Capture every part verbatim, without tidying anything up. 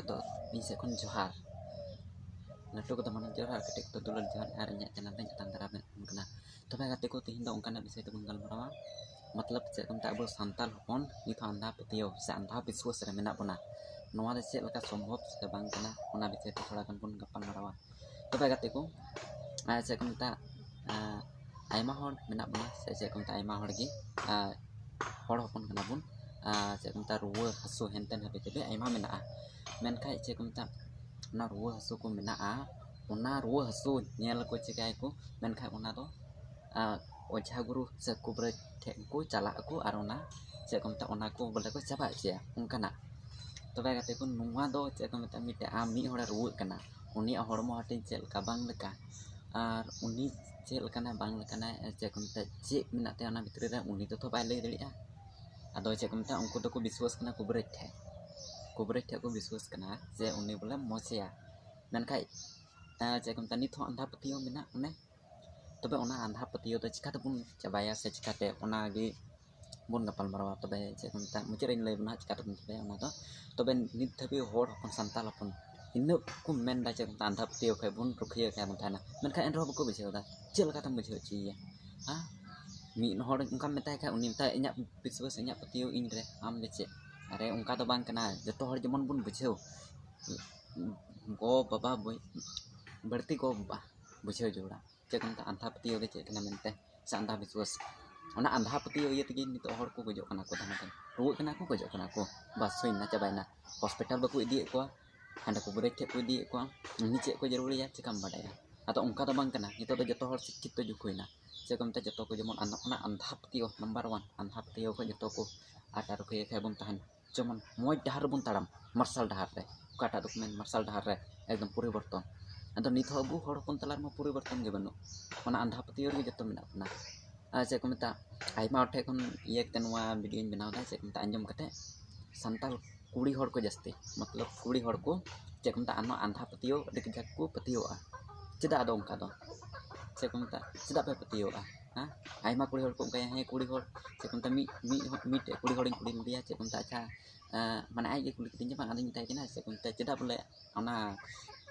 ᱫᱚ ᱤᱧ ᱥᱮᱫ ᱠᱷᱚᱱ ᱡᱚᱦᱟᱨ᱾ ᱞᱟᱹᱴᱩ ᱠᱚᱫᱚ ᱢᱟᱱᱟᱣ ᱡᱚᱦᱟᱨ, ᱠᱟᱹᱴᱤᱡ ᱠᱚᱫᱚ ᱫᱩᱞᱟᱹᱲ ᱡᱚᱦᱟᱨ, ᱟᱨ ᱤᱧᱟᱹᱜ ᱪᱮᱱᱮᱞ ᱨᱮᱧ ᱟᱛᱟᱝ ᱫᱟᱨᱟᱢᱮᱫ ᱵᱚᱱ ᱠᱟᱱᱟ᱾ ᱛᱚᱵᱮ ᱜᱟᱛᱮ ᱠᱚ, ᱛᱮᱦᱮᱧ ᱫᱚ ᱚᱱᱠᱟᱱᱟᱜ ᱵᱤᱥᱚᱭ ᱛᱮᱵᱚᱱ ᱜᱟᱞᱢᱟᱨᱟᱣᱟ, ᱢᱚᱛᱞᱚᱵ ᱪᱮᱫ ᱠᱚ ᱢᱮᱛᱟᱜᱼᱟ, ᱟᱵᱚ ᱥᱟᱱᱛᱟᱲ ᱦᱚᱯᱚᱱ ᱱᱤᱛ ᱦᱚᱸ ᱟᱸᱫᱷᱟ ᱯᱟᱹᱛᱭᱟᱹᱣ ᱥᱮ ᱟᱸᱫᱷᱟ ᱵᱤᱥᱣᱟᱥ ᱨᱮ ᱢᱮᱱᱟᱜ ᱵᱚᱱᱟ, ᱱᱚᱣᱟ ᱫᱚ ᱪᱮᱫ ᱞᱮᱠᱟ ᱥᱚᱢᱵᱷᱚᱵ ᱥᱮ ᱵᱟᱝ ᱠᱟᱱᱟ, ᱚᱱᱟ ᱵᱤᱥᱚᱭ ᱛᱮ ᱛᱷᱚᱲᱟ ᱜᱟᱱ ᱵᱚᱱ ᱜᱟᱯᱟᱞ ᱢᱟᱨᱟᱣᱟ᱾ ᱛᱚᱵᱮ ᱜᱟᱛᱮ ᱠᱚ, ᱟᱨ ᱪᱮᱫ ᱠᱚ ᱢᱮᱛᱟᱜᱼᱟ, ᱟᱭᱢᱟ ᱦᱚᱲ ᱢᱮᱱᱟᱜ ᱵᱚᱱᱟ, ᱥᱮ ᱪᱮᱫ ᱠᱚ ᱢᱮᱛᱟᱜᱼᱟ, ᱟᱭᱢᱟ ᱦᱚᱲ ᱜᱮ, ᱟᱨ ᱦᱚᱲ ᱦᱚᱯᱚᱱ ᱠᱟᱱᱟ ᱵᱚᱱ, ᱟᱨ ᱪᱮᱫ ᱠᱚ ᱢᱮᱛᱟᱜᱼᱟ, ᱨᱩᱣᱟᱹ ᱦᱟᱹᱥᱩ ᱦᱮᱱᱛᱮᱱ ᱦᱟᱹᱵᱤ ᱡᱟᱹᱵᱤ ᱟᱭᱢᱟ ᱢᱮᱱᱟᱜᱼᱟ᱾ ᱢᱮᱱᱠᱷᱟᱡ ᱪᱮᱫ ᱠᱚ ᱢᱮᱛᱟᱜᱼᱟ, ᱚᱱᱟ ᱨᱩᱣᱟᱹ ᱦᱟᱹᱥᱩ ᱠᱚ ᱢᱮᱱᱟᱜᱼᱟ, ᱚᱱᱟ ᱨᱩᱣᱟᱹ ᱦᱟᱹᱥᱩ ᱧᱮᱞ ᱠᱚ ᱪᱤᱠᱟᱹᱭᱟᱠᱚ, ᱢᱮᱱᱠᱷᱟᱡ ᱚᱱᱟ ᱫᱚ, ᱟᱨ ᱚᱡᱷᱟ ᱜᱩᱨᱩ ᱥᱮ ᱠᱩᱵᱨᱟᱹᱡ ᱴᱷᱮᱡ ᱠᱚ ᱪᱟᱞᱟᱜ ᱟᱠᱚ ᱟᱨ ᱚᱱᱟ ᱪᱮᱫ ᱠᱚ ᱢᱮᱛᱟᱜᱼᱟ, ᱚᱱᱟ ᱠᱚ ᱵᱚᱞᱮ ᱠᱚ ᱪᱟᱵᱟ ᱦᱚᱪᱚᱭᱟ ᱚᱱᱠᱟᱱᱟᱜ᱾ ᱛᱚᱵᱮ ᱜᱟᱛᱮ ᱠᱚ, ᱱᱚᱣᱟ ᱫᱚ ᱪᱮᱫ ᱠᱚ ᱢᱮᱛᱟᱜᱼᱟ, ᱢᱤᱫᱴᱮᱡ ᱟᱢ ᱢᱤᱫ ᱦᱚᱲᱮ ᱨᱩᱣᱟᱹᱜ ᱠᱟᱱᱟ, ᱩᱱᱤᱭᱟᱜ ᱦᱚᱲᱢᱚ ᱦᱟᱹᱴᱤᱧ ᱪᱮᱫ ᱞᱮᱠᱟ ᱵᱟᱝ ᱞᱮᱠᱟ, ᱟᱨ ᱩᱱᱤ ᱪᱮᱫ ᱞᱮᱠᱟᱱᱟᱭ ᱵᱟᱝ ᱞᱮᱠᱟᱱᱟᱭ, ᱪᱮᱫ ᱠᱚ ᱢᱮᱛᱟᱜᱼᱟ, ᱪᱮᱫ ᱢᱮᱱᱟᱜ ᱛᱟᱭᱟ ᱚᱱᱟ ᱵᱷᱤᱛᱨᱤ ᱨᱮ, ᱩᱱᱤ ᱫᱚ ᱛᱚ ᱵᱟᱭ ᱞᱟᱹᱭ ᱫᱟᱲᱮᱭᱟᱜᱼᱟ᱾ ᱟᱫᱚ ᱪᱮᱫ ᱠᱚ ᱢᱮᱛᱟᱜᱼᱟ, ᱩᱱᱠᱩ ᱫᱚᱠᱚ ᱵᱤᱥᱣᱟᱥ ᱠᱟᱱᱟ ᱠᱩᱵᱨᱟᱹᱡ ᱴᱷᱮᱡ, ᱠᱩᱵᱨᱟᱹᱡ ᱴᱷᱮᱡ ᱠᱚ ᱵᱤᱥᱣᱟᱥ ᱠᱟᱱᱟ ᱡᱮ ᱩᱱᱤ ᱵᱚᱞᱮ ᱢᱚᱡᱮᱭᱟ᱾ ᱢᱮᱱᱠᱷᱟᱡ, ᱪᱮᱫ ᱠᱚ ᱢᱮᱛᱟᱜᱼᱟ, ᱱᱤᱛ ᱦᱚᱸ ᱟᱸᱫᱷᱟ ᱯᱟᱹᱛᱭᱟᱹᱣ ᱢᱮᱱᱟᱜ ᱚᱱᱮ᱾ ᱛᱚᱵᱮ ᱚᱱᱟ ᱟᱸᱫᱷᱟ ᱯᱟᱹᱛᱭᱟᱹᱣ ᱫᱚ ᱪᱤᱠᱟ ᱛᱮᱵᱚᱱ ᱪᱟᱵᱟᱭᱟ ᱥᱮ ᱪᱤᱠᱟᱛᱮ, ᱚᱱᱟᱜᱮ ᱵᱚᱱ ᱜᱟᱯᱟᱞ ᱢᱟᱨᱟᱣᱟ᱾ ᱛᱚᱵᱮ ᱪᱮᱫ ᱠᱚ ᱢᱮᱛᱟᱜᱼᱟ, ᱢᱩᱪᱟᱹᱫ ᱨᱮᱧ ᱞᱟᱹᱭ ᱟᱵᱚᱱᱟ ᱪᱤᱠᱟ ᱛᱮᱵᱚᱱ ᱪᱟᱵᱟᱭᱟ ᱚᱱᱟ ᱫᱚ᱾ ᱛᱚᱵᱮ ᱱᱤᱛ ᱫᱷᱟᱹᱵᱤᱡ ᱦᱚᱲ ᱦᱚᱯᱚᱱ, ᱥᱟᱱᱛᱟᱲ ᱦᱚᱯᱚᱱ ᱤᱱᱟᱹᱜ ᱠᱚ ᱢᱮᱱᱫᱟ ᱪᱮᱫ ᱠᱚ ᱢᱮᱛᱟᱜᱼᱟ, ᱟᱸᱫᱷᱟ ᱯᱟᱹᱛᱭᱟᱹᱣ ᱠᱷᱚᱡ ᱵᱚᱱ ᱨᱩᱠᱷᱤᱭᱟᱹ ᱠᱷᱚᱡ ᱵᱚᱱ ᱛᱟᱦᱮᱱᱟ, ᱢᱮᱱᱠᱷᱟᱱ ᱮᱱ ᱨᱮᱦᱚᱸ ᱵᱟᱠᱚ ᱵᱩᱡᱷᱟᱹᱣ ᱮᱫᱟ᱾ ᱪᱮᱫ ᱞᱮᱠᱟᱛᱮᱢ ᱵᱩᱡᱷᱟᱹᱣ ᱦᱚᱪᱚᱭᱮᱭᱟ? ᱦᱮᱸ, ᱢᱤᱫ ᱦᱚᱲ ᱚᱱᱠᱟᱢ ᱢᱮᱛᱟᱭ ᱠᱷᱟᱡ ᱩᱱᱤ ᱢᱮᱛᱟᱭᱟ, "ᱤᱧᱟᱹᱜ ᱵᱤᱥᱣᱟᱥ, ᱤᱧᱟᱹᱜ ᱯᱟᱹᱛᱭᱟᱹᱣ ᱤᱧ ᱨᱮ, ᱟᱢ ᱫᱚ ᱪᱮᱫ?" ᱟᱨᱮ, ᱚᱱᱠᱟ ᱫᱚ ᱵᱟᱝ ᱠᱟᱱᱟ, ᱡᱚᱛᱚ ᱦᱚᱲ ᱡᱮᱢᱚᱱ ᱵᱚᱱ ᱵᱩᱡᱷᱟᱹᱣ, ᱜᱚ ᱵᱟᱵᱟ ᱵᱟᱹᱲᱛᱤ ᱜᱚ ᱵᱟᱵᱟ ᱵᱩᱡᱷᱟᱹᱣ ᱡᱟᱹᱨᱩᱲᱟ᱾ ᱪᱮᱫ ᱠᱚ ᱢᱮᱛᱟᱜᱼᱟ, ᱟᱸᱫᱷᱟ ᱯᱟᱹᱛᱭᱟᱹᱣ ᱫᱚ ᱪᱮᱫ ᱠᱟᱱᱟ ᱢᱮᱱᱛᱮ, ᱥᱮ ᱟᱸᱫᱷᱟ ᱵᱤᱥᱣᱟᱥ᱾ ᱚᱱᱟ ᱟᱸᱫᱷᱟ ᱯᱟᱹᱛᱭᱟᱹᱣ ᱤᱭᱟᱹ ᱛᱮᱜᱮ ᱱᱤᱛᱚᱜ ᱦᱚᱲ ᱠᱚ ᱜᱚᱡᱚᱜ ᱠᱟᱱᱟ ᱠᱚ, ᱛᱟᱦᱮᱱ ᱠᱟᱱᱟ, ᱨᱩᱣᱟᱹᱜ ᱠᱟᱱᱟ ᱠᱚ, ᱜᱚᱡᱚᱜ ᱠᱟᱱᱟ ᱠᱚ, ᱵᱟᱥ ᱦᱩᱭᱱᱟ, ᱪᱟᱵᱟᱭᱱᱟ᱾ ᱦᱚᱥᱯᱤᱴᱟᱞ ᱵᱟᱠᱚ ᱤᱫᱤᱭᱮᱫ ᱠᱚᱣᱟ, ᱦᱟᱸᱰᱮ ᱠᱚ ᱵᱨᱮᱠ ᱴᱷᱮᱡ ᱠᱚ ᱤᱫᱤᱭᱮᱫ ᱠᱚᱣᱟ, ᱩᱱᱤ ᱪᱮᱫ ᱠᱚ ᱡᱟᱹᱨᱩᱲᱮᱭᱟ ᱪᱮᱠᱟᱢ ᱵᱟᱰᱟᱭᱟ? ᱟᱫᱚ ᱚᱱᱠᱟ ᱫᱚ ᱵᱟᱝ ᱠᱟᱱᱟ, ᱱᱤᱛᱚᱜ ᱫᱚ ᱡᱚᱛᱚ ᱦᱚᱲ ᱥᱤᱠᱠᱷᱤᱛᱚ ᱡᱩᱜᱽ ᱦᱩᱭᱱᱟ᱾ ᱪᱮᱫ ᱠᱚ ᱢᱮᱛᱟᱜᱼᱟ, ᱡᱚᱛᱚ ᱠᱚ ᱡᱮᱢᱚᱱ ᱟᱸᱫᱷᱟ-, ᱚᱱᱟ ᱟᱸᱫᱷᱟ ᱯᱟᱹᱛᱭᱟᱹᱣ ᱱᱟᱢᱵᱟᱨ ᱚᱣᱟᱱ, ᱟᱸᱫᱷᱟ ᱯᱟᱹᱛᱭᱟᱹᱣ ᱠᱷᱚᱡ ᱡᱚᱛᱚ ᱠᱚ ᱟᱴᱟ ᱨᱩᱠᱷᱤᱭᱟᱹ ᱠᱷᱟᱡ ᱵᱚᱱ ᱛᱟᱦᱮᱱᱟ᱾ ᱡᱮᱢᱚᱱ ᱢᱚᱡᱽ ᱰᱟᱦᱟᱨ ᱨᱮᱵᱚᱱ ᱛᱟᱲᱟᱢ, ᱢᱟᱨᱥᱟᱞ ᱰᱟᱦᱟᱨ ᱨᱮ, ᱚᱠᱟᱴᱟᱜ ᱫᱚᱠᱚ ᱢᱮᱱ ᱢᱟᱨᱥᱟᱞ ᱰᱟᱦᱟᱨ ᱨᱮ ᱮᱠᱫᱚᱢ ᱯᱚᱨᱤᱵᱚᱨᱛᱚᱱ᱾ ᱟᱫᱚ ᱱᱤᱛ ᱦᱚᱸ ᱟᱵᱚ ᱦᱚᱲ ᱦᱚᱯᱚᱱ ᱛᱟᱞᱟ ᱨᱮᱢᱟ ᱯᱚᱨᱤᱵᱚᱨᱛᱚᱱ ᱜᱮ ᱵᱟᱹᱱᱩᱜ, ᱚᱱᱟ ᱟᱸᱫᱷᱟ ᱯᱟᱹᱛᱭᱟᱹᱣ ᱨᱮᱜᱮ ᱡᱚᱛᱚ ᱢᱮᱱᱟᱜ ᱵᱚᱱᱟ᱾ ᱟᱨ ᱪᱮᱫ ᱠᱚ ᱢᱮᱛᱟᱜᱼᱟ, ᱟᱭᱢᱟ ᱦᱚᱲ ᱴᱷᱮᱡ ᱠᱷᱚᱱ ᱤᱭᱟᱹ ᱠᱟᱛᱮ ᱱᱚᱣᱟ ᱵᱷᱤᱰᱤᱭᱳᱧ ᱵᱮᱱᱟᱣ ᱮᱫᱟ, ᱪᱮᱫ ᱠᱚ ᱢᱮᱛᱟᱜᱼᱟ, ᱟᱸᱡᱚᱢ ᱠᱟᱛᱮ ᱥᱟᱱᱛᱟᱲ ᱠᱩᱲᱤ ᱦᱚᱲ ᱠᱚ ᱡᱟᱹᱥᱛᱤ, ᱢᱚᱛᱞᱚᱵ ᱠᱩᱲᱤ ᱦᱚᱲ ᱠᱚ ᱪᱮᱫ ᱠᱚ ᱢᱮᱛᱟᱜᱼᱟ, ᱱᱚᱣᱟ ᱟᱸᱫᱷᱟ ᱯᱟᱹᱛᱭᱟᱹᱣ ᱟᱹᱰᱤ ᱠᱟᱡᱟᱠ ᱠᱚ ᱯᱟᱹᱛᱭᱟᱹᱣᱟᱜᱼᱟ᱾ ᱪᱮᱫᱟᱜ ᱟᱫᱚ ᱚᱱᱠᱟ ᱫᱚ? ᱪᱮᱫ ᱠᱚ ᱢᱮᱛᱟᱜᱼᱟ, ᱪᱮᱫᱟᱜ ᱯᱮ ᱯᱟᱹᱛᱭᱟᱹᱣᱟᱜᱼᱟ? ᱦᱮᱸ, ᱟᱭᱢᱟ ᱠᱩᱲᱤ ᱦᱚᱲ ᱠᱚ ᱚᱱᱠᱟᱭᱟ, ᱦᱮᱸ, ᱠᱩᱲᱤ ᱦᱚᱲ ᱪᱮᱫ ᱠᱚ ᱢᱮᱛᱟᱜᱼᱟ, ᱢᱤᱫ, ᱢᱤᱫ ᱦᱚᱲ, ᱢᱤᱫᱴᱮᱡ ᱠᱩᱲᱤ ᱦᱚᱲᱤᱧ ᱠᱩᱞᱤ ᱞᱮᱫᱮᱭᱟ, ᱪᱮᱫ ᱠᱚ ᱢᱮᱛᱟᱜᱼᱟ, ᱟᱪᱪᱷᱟ, ᱢᱟᱱᱮ ᱟᱡ ᱜᱮ ᱠᱩᱞᱤ ᱠᱤᱫᱤᱧᱟ ᱵᱟᱝ, ᱟᱫᱚᱧ ᱢᱮᱛᱟᱭ ᱠᱟᱱᱟ ᱪᱮᱫ ᱠᱚ ᱢᱮᱛᱟᱜᱼᱟ, ᱪᱮᱫᱟᱜ ᱵᱚᱞᱮ ᱚᱱᱟ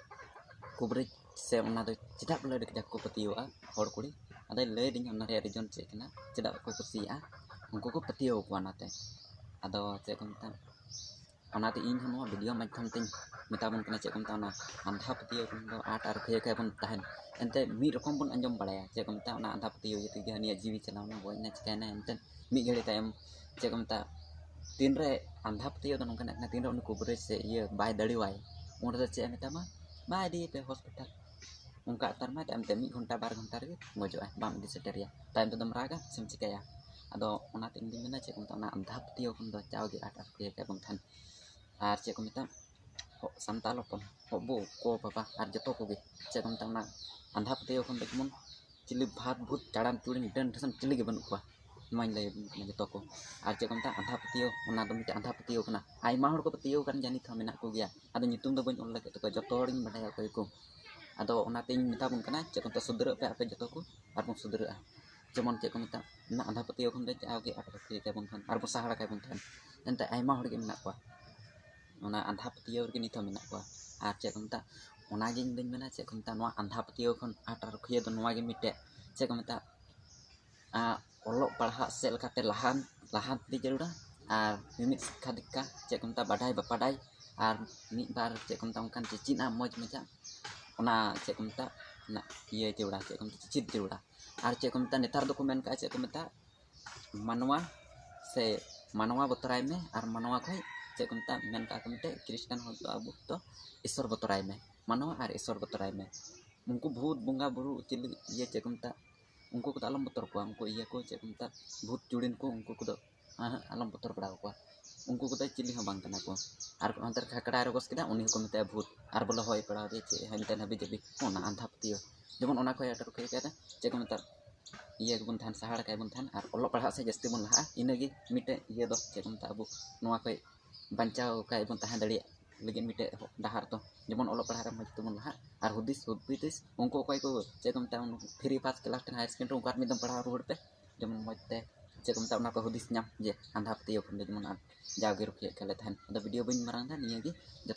ᱠᱩᱵᱨᱤᱡ ᱥᱮ ᱚᱱᱟ ᱫᱚ ᱪᱮᱫᱟᱜ ᱵᱚᱞᱮ ᱟᱹᱰᱤ ᱠᱟᱡᱟᱠ ᱠᱚ ᱯᱟᱹᱛᱭᱟᱹᱣᱟᱜᱼᱟ ᱦᱚᱲ ᱠᱩᱲᱤ? ᱟᱫᱚᱭ ᱞᱟᱹᱭ ᱟᱹᱫᱤᱧᱟ ᱚᱱᱟ ᱨᱮᱭᱟᱜ ᱨᱤᱡᱚᱱ ᱪᱮᱫ ᱠᱟᱱᱟ, ᱪᱮᱫᱟᱜ ᱠᱚ ᱠᱩᱥᱤᱭᱟᱜᱼᱟ, ᱩᱱᱠᱩ ᱠᱚ ᱯᱟᱹᱛᱭᱟᱹᱣ ᱟᱠᱚᱣᱟ ᱚᱱᱟᱛᱮ᱾ ᱟᱫᱚ ᱪᱮᱫ ᱠᱚ ᱢᱮᱛᱟᱜᱼᱟ, ᱚᱱᱟᱛᱮ ᱤᱧ ᱦᱚᱸ ᱱᱚᱣᱟ ᱵᱷᱤᱰᱤᱭᱳ ᱢᱟᱫᱽᱫᱷᱚᱢ ᱛᱮᱧ ᱢᱮᱛᱟ ᱵᱚᱱ ᱠᱟᱱᱟ, ᱪᱮᱫ ᱠᱚ ᱢᱮᱛᱟᱜᱼᱟ, ᱚᱱᱟ ᱟᱸᱫᱷᱟ ᱯᱟᱹᱛᱭᱟᱹᱣ ᱠᱷᱚᱱ ᱫᱚ ᱟᱸᱴ ᱟᱨ ᱠᱷᱤᱭᱟᱹ ᱠᱷᱟᱡ ᱵᱚᱱ ᱛᱟᱦᱮᱱ᱾ ᱮᱱᱛᱮ ᱢᱤᱫ ᱨᱚᱠᱚᱢ ᱵᱚᱱ ᱟᱸᱡᱚᱢ ᱵᱟᱲᱟᱭᱟ, ᱪᱮᱫ ᱠᱚ ᱢᱮᱛᱟᱜᱼᱟ, ᱚᱱᱟ ᱟᱸᱫᱷᱟ ᱯᱟᱹᱛᱭᱟᱹᱣ ᱤᱭᱟᱹ ᱛᱮᱜᱮ ᱦᱟᱹᱱᱤᱭᱟᱜ ᱡᱤᱣᱤ ᱪᱟᱞᱟᱣᱱᱟ, ᱜᱚᱡ ᱮᱱᱟ, ᱪᱤᱠᱟᱹᱭᱮᱱᱟ, ᱮᱱᱛᱮ ᱢᱤᱫ ᱜᱷᱟᱹᱲᱤ ᱛᱟᱭᱚᱢ ᱪᱮᱫ ᱠᱚ ᱢᱮᱛᱟᱜᱼᱟ, ᱛᱤᱱᱨᱮ ᱟᱸᱫᱷᱟ ᱯᱟᱹᱛᱭᱟᱹᱣ ᱫᱚ ᱱᱚᱝᱠᱟᱱᱟᱜ ᱠᱟᱱᱟ, ᱛᱤᱱᱨᱮ ᱩᱱᱤ ᱠᱩᱵᱨᱟᱹᱡᱽ ᱥᱮ ᱤᱭᱟᱹ ᱵᱟᱭ ᱫᱟᱲᱮᱣᱟᱭ, ᱩᱱ ᱨᱮᱫᱚ ᱪᱮᱫ ᱮ ᱢᱮᱛᱟᱢᱟ, ᱢᱟ ᱤᱫᱤᱭᱮᱯᱮ ᱦᱚᱥᱯᱤᱴᱟᱞ᱾ ᱚᱱᱠᱟ ᱟᱛᱟᱨ ᱢᱟ ᱛᱟᱭᱚᱢ ᱛᱮ ᱢᱤᱫ ᱜᱷᱚᱱᱴᱟ ᱵᱟᱨ ᱜᱷᱚᱱᱴᱟ ᱨᱮᱜᱮ ᱜᱚᱡᱚᱜᱼᱟᱭ, ᱵᱟᱢ ᱤᱫᱤ ᱥᱮᱴᱮᱨᱮᱭᱟ᱾ ᱛᱟᱭᱚᱢ ᱛᱮᱫᱚᱢ ᱨᱟᱜᱟ ᱥᱮᱢ ᱪᱤᱠᱟᱹᱭᱟ? ᱟᱫᱚ ᱚᱱᱟᱛᱮ ᱤᱧ ᱫᱩᱧ ᱢᱮᱱᱟ ᱪᱮᱫ ᱠᱚ ᱢᱮᱛᱟᱜᱼᱟ, ᱚᱱᱟ ᱟᱸᱫᱷᱟ ᱯᱟᱹᱛᱭᱟᱹᱣ ᱠᱷᱚᱱ ᱫᱚ ᱡᱟᱣᱜᱮ ᱟᱸᱴ ᱟᱨ ᱠᱷᱤᱭᱟᱹ ᱠᱟᱜ ᱵᱚᱱ ᱛᱟᱦᱮᱱ᱾ ᱟᱨ ᱪᱮᱫ ᱠᱚ ᱢᱮᱛᱟᱜᱼᱟ, ᱦᱚ-, ᱥᱟᱱᱛᱟᱲ ᱦᱚᱯᱚᱱ, ᱦᱚᱵᱚ ᱠᱚ ᱵᱟᱵᱟ ᱟᱨ ᱡᱚᱛᱚ ᱠᱚᱜᱮ ᱪᱮᱫ ᱠᱚ ᱢᱮᱛᱟᱜᱼᱟ, ᱚᱱᱟ ᱟᱸᱫᱷᱟ ᱯᱟᱹᱛᱭᱟᱹᱣ ᱠᱷᱚᱱ ᱫᱚ ᱡᱮᱢᱚᱱ ᱪᱤᱞᱤ ᱵᱷᱟᱫ ᱵᱷᱩᱛ ᱪᱟᱲᱟᱱ ᱪᱩᱲᱤᱱ ᱰᱟᱹᱱ ᱴᱷᱮᱥᱚᱱ ᱪᱤᱞᱤ ᱜᱮ ᱵᱟᱹᱱᱩᱜ ᱠᱚᱣᱟ᱾ ᱱᱚᱣᱟᱧ ᱞᱟᱹᱭ ᱟᱵᱚᱱ ᱠᱟᱱᱟ ᱡᱚᱛᱚ ᱠᱚ᱾ ᱟᱨ ᱪᱮᱫ ᱠᱚ ᱢᱮᱛᱟᱜᱼᱟ, ᱟᱸᱫᱷᱟ ᱯᱟᱹᱛᱭᱟᱹᱣ, ᱚᱱᱟ ᱫᱚ ᱢᱤᱫᱴᱮᱱ ᱟᱸᱫᱷᱟ ᱯᱟᱹᱛᱭᱟᱹᱣ ᱠᱟᱱᱟ᱾ ᱟᱭᱢᱟ ᱦᱚᱲ ᱠᱚ ᱯᱟᱹᱛᱭᱟᱹᱣ ᱟᱠᱟᱱ ᱜᱮᱭᱟ, ᱱᱤᱛ ᱦᱚᱸ ᱢᱮᱱᱟᱜ ᱠᱚᱜᱮᱭᱟ᱾ ᱟᱫᱚ ᱧᱩᱛᱩᱢ ᱫᱚ ᱵᱟᱹᱧ ᱚᱞ ᱞᱟᱹᱜᱤᱫ ᱛᱟᱠᱚᱣᱟ, ᱡᱚᱛᱚ ᱦᱚᱲᱤᱧ ᱵᱟᱰᱟᱭᱟ ᱚᱠᱚᱭ ᱠᱚ᱾ ᱟᱫᱚ ᱚᱱᱟᱛᱮᱧ ᱢᱮᱛᱟ ᱵᱚᱱ ᱠᱟᱱᱟ, ᱪᱮᱫ ᱠᱚ ᱢᱮᱛᱟᱜᱼᱟ, ᱥᱩᱫᱷᱨᱟᱹᱜ ᱯᱮ ᱟᱯᱮ ᱡᱚᱛᱚ ᱠᱚ, ᱟᱨ ᱵᱚᱱ ᱥᱩᱫᱷᱨᱟᱹᱜᱼᱟ᱾ ᱡᱮᱢᱚᱱ ᱪᱮᱫ ᱠᱚ ᱢᱮᱛᱟᱜᱼᱟ, ᱚᱱᱟ ᱟᱸᱫᱷᱟ ᱯᱟᱹᱛᱭᱟᱹᱣ ᱠᱷᱚᱱ ᱫᱚ ᱡᱟᱣᱜᱮ ᱟᱴᱠᱟᱨ ᱠᱟᱭ ᱵᱚᱱ ᱛᱟᱦᱮᱱ, ᱟᱨ ᱵᱚᱱ ᱥᱟᱦᱟ ᱠᱟᱭ ᱵᱚᱱ ᱛᱟᱦᱮᱱ᱾ ᱮᱱᱛᱮ ᱟᱭᱢᱟ ᱦᱚᱲ ᱜᱮ ᱢᱮᱱᱟᱜ ᱠᱚᱣᱟ, ᱚᱱᱟ ᱟᱸᱫᱷᱟ ᱯᱟᱹᱛᱭᱟᱹᱣ ᱨᱮᱜᱮ ᱱᱤᱛ ᱦᱚᱸ ᱢᱮᱱᱟᱜ ᱠᱚᱣᱟ᱾ ᱟᱨ ᱪᱮᱫ ᱠᱚ ᱢᱮᱛᱟᱜᱼᱟ, ᱚᱱᱟᱜᱮ ᱤᱧ ᱫᱩᱧ ᱢᱮᱱᱟ, ᱪᱮᱫ ᱠᱚ ᱢᱮᱛᱟᱜᱼᱟ, ᱱᱚᱣᱟ ᱟᱸᱫᱷᱟ ᱯᱟᱹᱛᱭᱟᱹᱣ ᱠᱷᱚᱱ ᱟᱸᱴ ᱟᱨ ᱨᱩᱠᱷᱤᱭᱟᱹ ᱫᱚ ᱱᱚᱣᱟ ᱜᱮ ᱢᱤᱫᱴᱮᱡ, ᱪᱮᱫ ᱠᱚ ᱢᱮᱛᱟᱜᱼᱟ, ᱟᱸ, ᱚᱞᱚᱜ ᱯᱟᱲᱦᱟᱜ ᱥᱮᱫ ᱞᱮᱠᱟᱛᱮ ᱞᱟᱦᱟᱱ-, ᱞᱟᱦᱟᱱᱛᱤ ᱡᱟᱹᱨᱩᱲᱟ᱾ ᱟᱨ ᱢᱤᱢᱤᱫ ᱥᱤᱠᱠᱷᱟ ᱫᱤᱠᱠᱷᱟ, ᱪᱮᱫ ᱠᱚ ᱢᱮᱛᱟᱜᱼᱟ, ᱵᱟᱰᱟᱭ ᱵᱟᱯᱟᱰᱟᱭ, ᱟᱨ ᱢᱤᱫ ᱵᱟᱨ ᱪᱮᱫ ᱠᱚ ᱢᱮᱛᱟᱜᱼᱟ, ᱚᱱᱠᱟᱱ ᱪᱮᱪᱮᱫ ᱟᱜ ᱢᱚᱡᱽ ᱢᱚᱡᱟᱜ, ᱚᱱᱟ ᱪᱮᱫ ᱠᱚ ᱢᱮᱛᱟᱜᱼᱟ, ᱚᱱᱟ ᱤᱭᱟᱹ ᱡᱟᱹᱨᱩᱲᱟ, ᱪᱮᱫ ᱠᱚ ᱢᱮᱛᱟᱜᱼᱟ, ᱪᱮᱪᱮᱫ ᱡᱟᱹᱨᱩᱲᱟ᱾ ᱟᱨ ᱪᱮᱫ ᱠᱚ ᱢᱮᱛᱟᱜᱼᱟ, ᱱᱮᱛᱟᱨ ᱫᱚᱠᱚ ᱢᱮᱱ ᱠᱟᱜᱼᱟ, ᱪᱮᱫ ᱠᱚ ᱢᱮᱛᱟᱜᱼᱟ, ᱢᱟᱱᱣᱟ ᱥᱮ ᱢᱟᱱᱣᱟ ᱵᱚᱛᱚᱨᱟᱭ ᱢᱮ, ᱟᱨ ᱢᱟᱱᱣᱟ ᱠᱷᱚᱡ ᱪᱮᱫ ᱠᱚ ᱢᱮᱛᱟᱜᱼᱟ, ᱢᱮᱱ ᱠᱟᱜᱼᱟ ᱠᱚ ᱢᱤᱫᱴᱮᱡ ᱠᱷᱨᱤᱥᱴᱟᱱ ᱦᱚᱲ ᱫᱚ ᱟᱵᱚ ᱫᱚ ᱤᱥᱥᱚᱨ ᱵᱚᱛᱚᱨᱟᱭ ᱢᱮ, ᱢᱟᱱᱣᱟ ᱟᱨ ᱤᱥᱥᱚᱨ ᱵᱚᱛᱚᱨᱟᱭ ᱢᱮ᱾ ᱩᱱᱠᱩ ᱵᱷᱩᱛ ᱵᱚᱸᱜᱟ ᱵᱩᱨᱩ ᱪᱤᱞᱤ ᱤᱭᱟᱹ ᱪᱮᱫ ᱠᱚ ᱢᱮᱛᱟᱜᱼᱟ, ᱩᱱᱠᱩ ᱠᱚᱫᱚ ᱟᱞᱚᱢ ᱵᱚᱛᱚᱨ ᱠᱚᱣᱟ᱾ ᱩᱱᱠᱩ ᱤᱭᱟᱹ ᱠᱚ ᱪᱮᱫ ᱠᱚ ᱢᱮᱛᱟᱜᱼᱟ, ᱵᱷᱩᱛ ᱪᱩᱲᱤᱱ ᱠᱚ, ᱩᱱᱠᱩ ᱠᱚᱫᱚ ᱟᱦᱟᱸᱜ ᱟᱞᱚᱢ ᱵᱚᱛᱚᱨ ᱵᱟᱲᱟ ᱟᱠᱚᱣᱟ᱾ ᱩᱱᱠᱩ ᱠᱚᱫᱚ ᱪᱤᱞᱤ ᱦᱚᱸ ᱵᱟᱝ ᱠᱟᱱᱟ ᱠᱚ᱾ ᱟᱨ ᱚᱱᱛᱮ ᱨᱮ ᱠᱷᱟᱠᱲᱟᱭ ᱨᱚᱜᱚᱥ ᱠᱮᱫᱟ, ᱩᱱᱤ ᱦᱚᱸᱠᱚ ᱢᱮᱛᱟᱭᱟ ᱵᱷᱩᱛ, ᱟᱨ ᱵᱚᱞᱮ ᱦᱚᱭ ᱯᱟᱲᱟᱣ ᱫᱮ ᱪᱮᱫ ᱦᱟᱱᱛᱮ ᱦᱟᱹᱵᱤ ᱡᱟᱹᱵᱤ, ᱚᱱᱟ ᱟᱸᱫᱷᱟ ᱯᱟᱹᱛᱭᱟᱹᱣ᱾ ᱡᱮᱢᱚᱱ ᱚᱱᱟ ᱠᱷᱚᱡ ᱟᱴᱚᱠ ᱦᱩᱭ ᱠᱟᱫᱟ, ᱪᱮᱫ ᱠᱚ ᱢᱮᱛᱟᱜᱼᱟ, ᱤᱭᱟᱹ ᱜᱮᱵᱚᱱ ᱛᱟᱦᱮᱱ, ᱥᱟᱦᱟᱲ ᱠᱟᱭ ᱵᱚᱱ ᱛᱟᱦᱮᱱ, ᱟᱨ ᱚᱞᱚᱜ ᱯᱟᱲᱦᱟᱜ ᱥᱮᱫ ᱡᱟᱹᱥᱛᱤ ᱵᱚᱱ ᱞᱟᱦᱟᱜᱼᱟ᱾ ᱤᱱᱟᱹᱜᱮ ᱢᱤᱫᱴᱮᱡ ᱤᱭᱟᱹ ᱫᱚ ᱪᱮᱫ ᱠᱚ ᱢᱮᱛᱟᱜᱼᱟ, ᱟᱵᱚ ᱱᱚᱣᱟ ᱠᱷᱚᱡ ᱵᱟᱧᱪᱟᱣ ᱠᱟᱭ ᱵᱚᱱ ᱛᱟᱦᱮᱸ ᱫᱟᱲᱮᱭᱟᱜ ᱞᱟᱹᱜᱤᱫ ᱢᱤᱫᱴᱮᱡ ᱰᱟᱦᱟᱨ ᱫᱚ᱾ ᱡᱮᱢᱚᱱ ᱚᱞᱚᱜ ᱯᱟᱲᱦᱟᱜ ᱨᱮ ᱢᱚᱡᱽ ᱛᱮᱵᱚᱱ ᱞᱟᱦᱟᱜ, ᱟᱨ ᱦᱩᱫᱤᱥ ᱦᱩᱫᱤᱥ ᱩᱱᱠᱩ ᱚᱠᱚᱭ ᱠᱚ ᱪᱮᱫ ᱠᱚ ᱢᱮᱛᱟᱜᱼᱟ, ᱯᱷᱨᱤ ᱯᱟᱥ ᱠᱞᱟᱥ ᱴᱮᱱ ᱦᱟᱭᱟᱨ ᱥᱮᱠᱮᱱᱰᱟᱨᱤ, ᱩᱱᱠᱩ ᱟᱨ ᱢᱤᱫ ᱫᱚᱢ ᱯᱟᱲᱦᱟᱣ ᱨᱩᱣᱟᱹᱲ ᱯᱮ, ᱡᱮᱢᱚᱱ ᱢᱚᱡᱽ ᱛᱮ ᱪᱮᱫ ᱠᱚ ᱢᱮᱛᱟᱜᱼᱟ, ᱚᱱᱟ ᱠᱚ ᱦᱩᱫᱤᱥ ᱧᱟᱢ ᱡᱮ ᱟᱸᱫᱷᱟ ᱯᱟᱹᱛᱭᱟᱹᱣ ᱠᱷᱚᱱ ᱫᱚ ᱡᱮᱢᱚᱱ ᱟᱨ ᱡᱟᱣᱜᱮ ᱨᱩᱠᱷᱤᱭᱟᱹᱜ ᱠᱟᱱ ᱞᱮ ᱛᱟᱦᱮᱱ᱾ ᱟᱫᱚ ᱵᱷᱤᱰᱤᱭᱳ ᱵᱟᱹᱧ ᱢᱟᱨᱟᱝ ᱮᱫᱟ, ᱱᱤᱭᱟᱹ ᱜᱮ ᱡᱚᱛᱚ